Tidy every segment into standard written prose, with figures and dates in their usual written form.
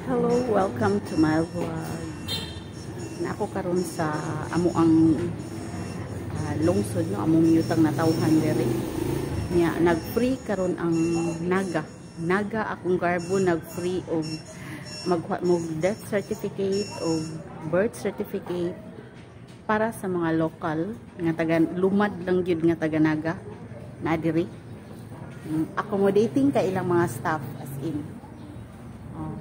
Hello, welcome to my vlog. Na ako karon sa amo ang lungsod, no, among yutang natawhan diri. Nya nag-free karon ang Naga. Naga akong garbo nag-free og magkuha mo death certificate o birth certificate para sa mga lokal nga taga lumad lang gyud nga taga Naga na diri. Accommodating kay ilang mga staff, as in. Oh.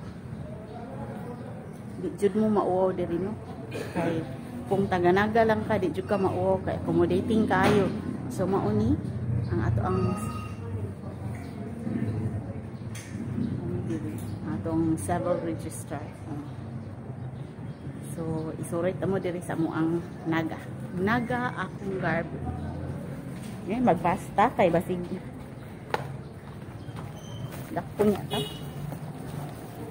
Di jud mo mauwaw diri, no, kay kung taga Naga lang ka, di jud ka mauwaw kay accommodating kayo. So mao ni ang ato ang atong civil registrar. Oh. So isurit mo diri sa mo ang Naga. Naga akong garbo. Ngayon magbasta kay basig dakpo niya ta.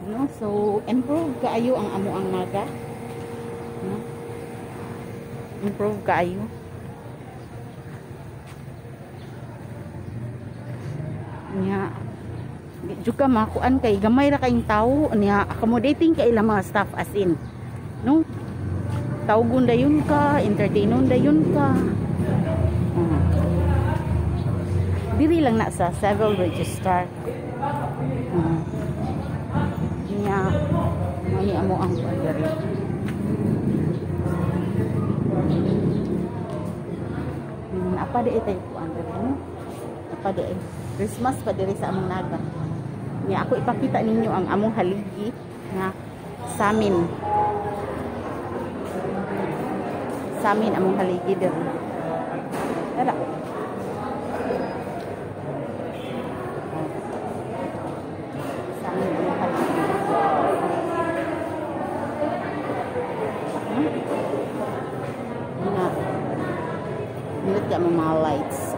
No, so improve kaayo ang amo ang Naga. No? Improve kaayo. Nya di jud ka makuan kay gamay ra kayong tawo, niya accommodating kay ilang mga staff, as in. No? Tawgon dayon ka, entertainon dayon ka. Diri lang na sa civil registrar. Niya mani amo ang diri. Napa di itay kuan diri, no? Napa di Christmas pa diri sa among Naga. Niya ako ipakita ninyo ang among haligi nga samin. Samin among haligi diri. Tara. Samin among haligi. Nindot ka mga lights.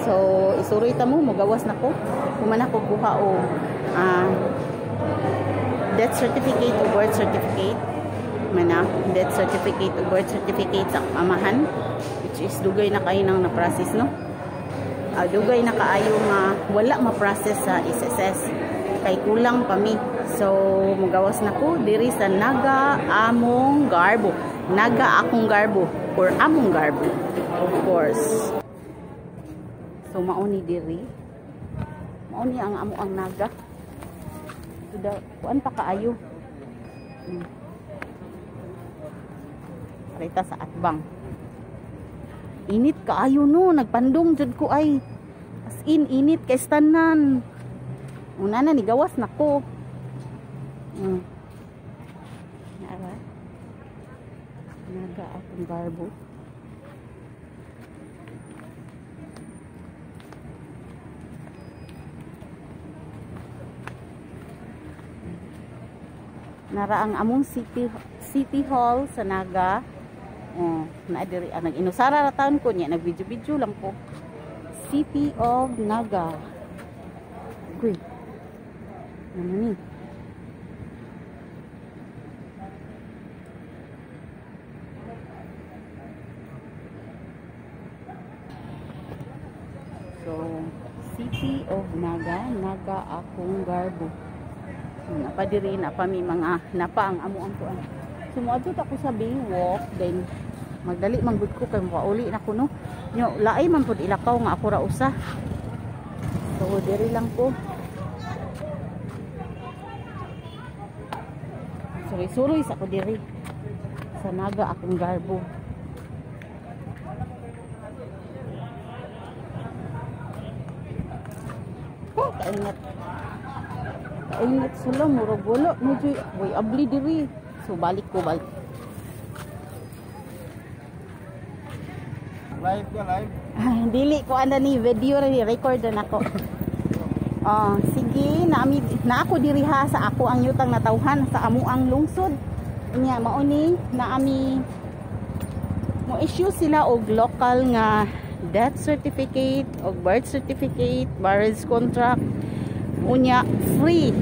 So isuroy ta mo, mogawas na ko. Human ako kuha og death certificate o birth certificate. Mana death certificate o birth certificate sa amahan, which is dugay na kayo nang na-process, no? Dugay na kaayo nga wala ma-process sa SSS kay kulang pa mi. So mogawas na ko diri sa Naga among garbo. Naga akong garbo or among garbo, of course. So mao ni diri. Mao ni ang amo ang Naga. So da, kuan pa kaayo. Rita sa atbang. Init kaayo, no, nagpandong jud ko ay. As in init kay tanan. Una na nigawas na ko. Naga. Naga akong garbo. Nara ang among City Hall sa Naga. Oh, na diri ang nag-inusara ra taon ko niya, nag-video-video lang ko. City of Naga. Uy. Ano ni? So, City of Naga, Naga akong garbo. Napa diri, napa mi mga napa ang amo ang kuan. So moadto ako sa Baywalk, then magdali man gud ko kay mokauli na ko, no. Nyo laay man pud ilakaw nga ako ra usa. So diri lang ko. Suroy-suroy sa ko diri sa Naga akong garbo. Oh, kaingat. Kaingat sila, murag wala. Medyo, way abli diri. So, balik ko, balik. Live ka, live? Ay, dili ko, ano ni, video rin, record na ako. Oh, sige, na ako diri ha, sa ako ang yutang natawhan, sa amo ang lungsod. Nya, mao ni, naami, mo issue sila og local nga death certificate, og birth certificate, marriage contract. Unya free.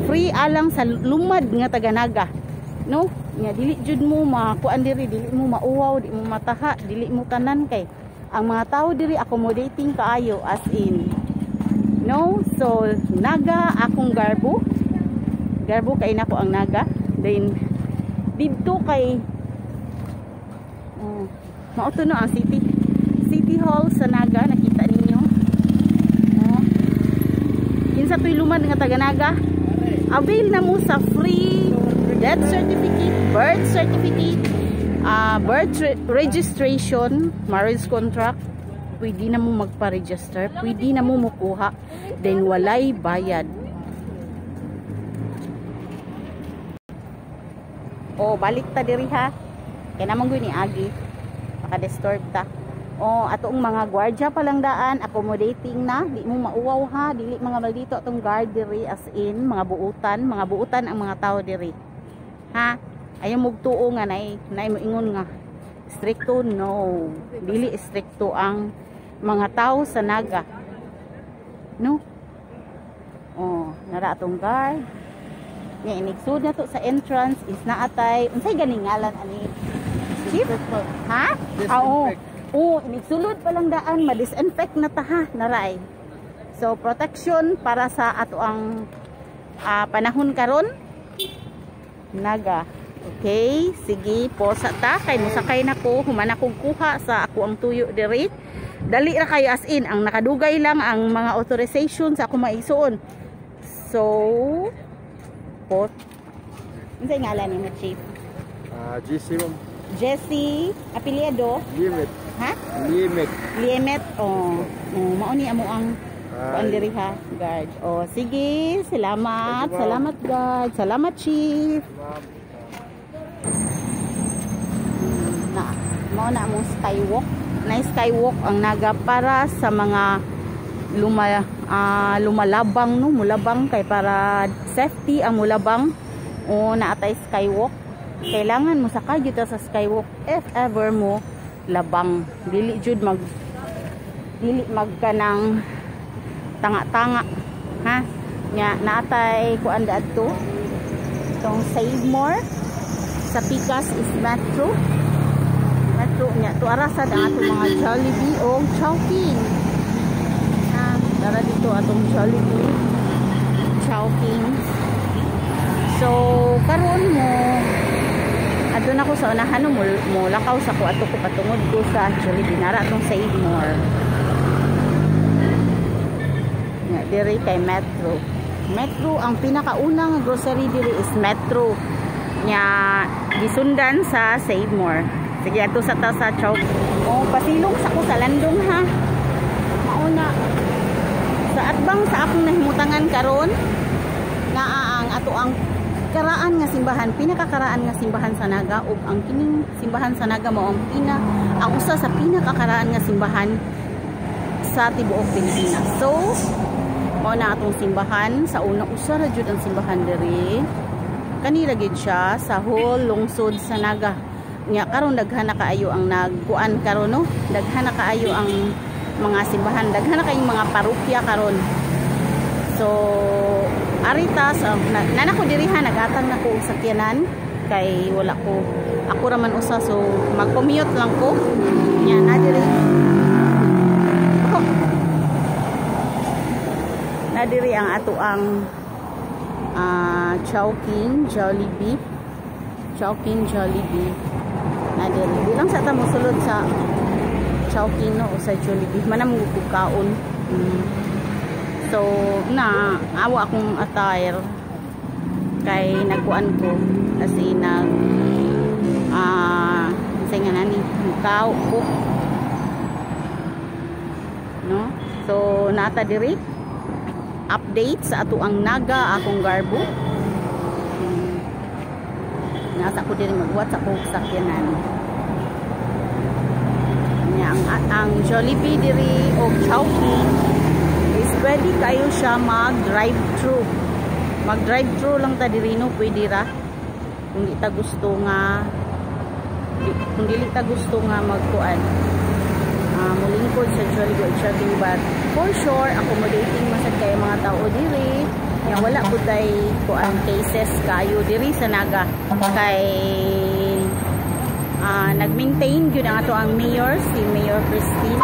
Free alang sa lumad nga taga Naga, no? Nya dili jud mo makuan diri, dili mo mauwaw, di mo mataha, dili mo tanan kay ang mga tao diri accommodating kaayo, as in. No? So Naga akong garbo. Garbo kay nako ang Naga. Then didto kay, oh, mao to no ang city city hall sa Naga, nakita ninyo. Oh. Kinsa to'y lumad nga taga Naga? Avail na mo sa free death certificate, birth certificate, birth registration, marriage contract. Pwede na mo magpa-register, pwede na mo mukuha, then walay bayad. Oh, balik ta diri ha. Kay namang ni agi. Maka-disturb ta. Oh, atong mga gwardiya pa lang daan, accommodating na, di mo mauwaw ha, dili mga maldito atong guard diri, as in mga buutan ang mga tao diri. Ha? Ayaw mugtuo nga nay nay moingon nga stricto, no. Dili stricto ang mga tao sa Naga. No? Oh, nara atong guard. Nga inigsud na to sa entrance is naatay unsay ganing ngalan ani? Chief? Ha? Ah, oo. Oo, inigsulod pa lang daan, ma-disinfect na ta ha, naray. So protection para sa ato ang panahon karon Naga. Okay, sige po sa ta kay mosakay na ko, human akong kuha sa ako ang tuyo diri. Dali ra kayo, as in ang nakadugay lang ang mga authorization sa ako maigsuon. So, po. Unsay ngalan nimo, Chief? Ah, GC, ma'am. Jesse, apelyido? Limit. Ha? Limit. Liemet. Oh, oh, mao ni amo ang kuan Ay. Diri ha, guard. Oh, sige, salamat. Thank you, ma'am. Salamat, guard. Salamat, Chief. Ma'am. Na mao na among skywalk. Na skywalk ang Naga para sa mga lumalabang no, mulabang kay para safety ang mulabang o naatay skywalk. Kailangan mo sakay gyud ta sa skywalk if ever mo labang, dili jud mag dili magkanang tanga-tanga ha. Nya naatay kuan adto tong Save More sa Pikas is Metro. Metro nya tuara sad ang atong mga Jollibee o Chowking ha. Tara dito atong Jollibee, Chowking. So karon mo adto na ko sa unahan no, mo lakaw sa ko ato ko patungod ko sa Jollibee. Nara atong Save More nya diri kay Metro. Metro ang pinakaunang grocery diri is Metro nya gisundan sa Save More. Sige, ato sa ta sa Chow. Oh, pasilong sa ko sa landong ha. Mauna sa atbang sa akong nahimutangan karon naa ang ato ang karaan nga simbahan, pinakakaraan nga simbahan sa Naga, ug ang kining simbahan sa Naga mao ang pina ang usa sa pinakakaraan nga simbahan sa tibuok Pilipinas. So mao na atong simbahan sa una, usa ra jud ang simbahan diri. Kanira gid siya sa whole lungsod sa Naga. Nya karon daghan na kaayo ang nagkuan karon no, daghan na kaayo ang mga simbahan, daghan na kayong mga parokya karon. So arita sa na, nana ko diri ha, nagatang na ko og sakyanan kay wala ko, ako ra man usa, so mag-commute lang ko. Nya na diri. Oh. Na diri ang ato ang Chowking, Jollibee. Chowking, Jollibee. Na diri. Di lang sa ta mosulod sa Chowking no o sa Jollibee. Manam kaon. So na awa akong attire kay nagkuan ko kasi nag unsay nga nani mukaw ko no. So nata diri update sa ato ang Naga akong garbo. Nasa ko diri magbuhat sa akong sakyanan. Nya ang Jollibee diri og Chowking is pwede kayo siya mag drive thru. Mag drive thru lang ta diri no, pwede ra. Kung di ta gusto nga kung dili ta gusto nga magkuan mulingkod sa Jollibee o Chowking, but for sure accommodating masad kayo mga tao diri. Nya wala pud tay kuan cases kayo diri sa Naga kay nag-maintain gyud ang ato ang mayor, si Mayor Christine,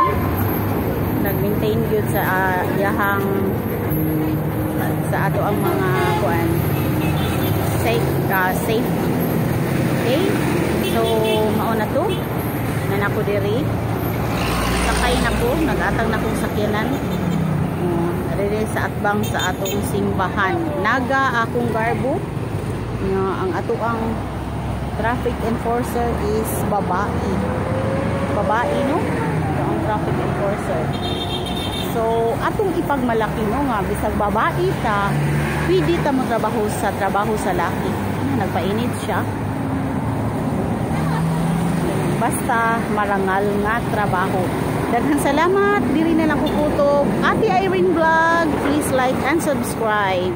nag-maintain gyud sa iyahang sa ato ang mga kuan. sa safety. Okay? So, mao na to. Na nako diri. Sakay na ko, nag-atang na kong sakyanan. Oh, diri sa atbang sa atong simbahan. Naga akong garbo. Nga ang ato ang traffic enforcer is babae. Babae, no? Ito ang traffic enforcer. So, atong ipagmalaki, no, nga bisag babae ta, pwede ta mo trabaho sa trabaho sa laki. Ano, nagpainit siya. Basta marangal nga trabaho. Daghang salamat. Diri na lang ko kutob. Ate Irene Vlog. Please like and subscribe.